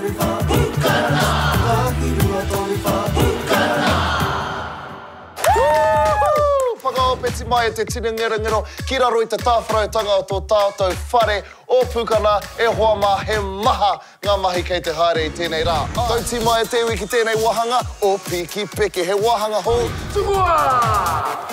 3, 4, Pukana! 1, 2, 3, 4, Pukana! Woohoo! Whakaopeti mai e te tini ngerongero ki raro i te tāwharautanga o tō tātou whare o Pukana, e hoa mā, he maha ngā mahi kei te haere i tēnei rā. Tautī mai e te iwi ki tēnei wāhanga o Piki Peke, he wāhanga hou. Tukua!